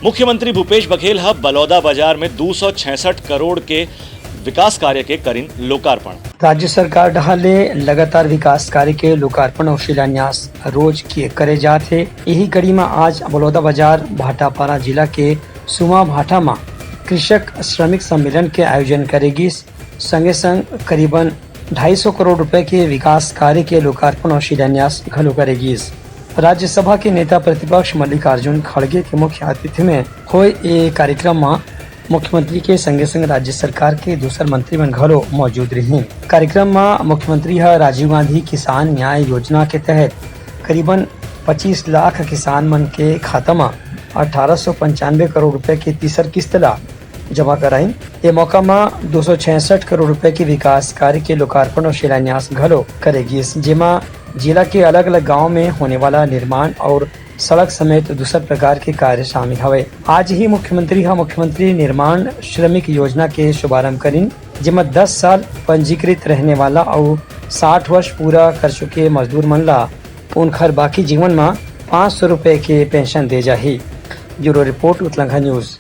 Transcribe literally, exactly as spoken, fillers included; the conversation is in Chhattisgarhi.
मुख्यमंत्री भूपेश बघेल ह बलौदा बाजार में दो सौ छियासठ करोड़ के विकास कार्य के करिन लोकार्पण। राज्य सरकार डहार ले लगातार विकास कार्य के लोकार्पण अउ शिलान्यास रोज किए करे जात हे। यही कड़ी म आज बलौदा बाजार भाटापारा जिला के सुमा भाटा म कृषक श्रमिक सम्मेलन के आयोजन करे गिस। संगे संग करीबन ढाई सौ करोड़ रुपए के विकास कार्य के लोकार्पण अउ शिलान्यास घलो करे गिस। राज्यसभा के नेता प्रतिपक्ष मल्लिकार्जुन खड़गे के मुख्य आतिथ्य में होए ए कार्यक्रम म मुख्यमंत्री के संगे संग राज्य सरकार के दूसर मंत्री मन घलो मौजूद रहिन। कार्यक्रम म मुख्यमंत्री ह राजीव गांधी किसान न्याय योजना के तहत करीबन पच्चीस लाख किसान मन के खाता म अठारह सौ पंचानवे करोड़ रुपए के तीसर किस्त ला जमा कराइन। ये मौका म दो सौ छियासठ करोड़ रुपए के विकास कार्य के लोकार्पण और शिलान्यास घलो करे गिस, जेमा जिला के अलग-अलग गांव में होने वाला निर्माण और सड़क समेत दूसर प्रकार के कार्य शामिल हवे। आज ही मुख्यमंत्री ह मुख्यमंत्री निर्माण श्रमिक योजना के शुभारंभ करिन, जेमा दस साल पंजीकृत रहने वाला अउ साठ वर्ष पूरा कर चुके मजदूर मन ला उनखर बाकी जीवन म पाँच सौ रुपए के पेंशन दे जाही। Bureau report, Utlangha news.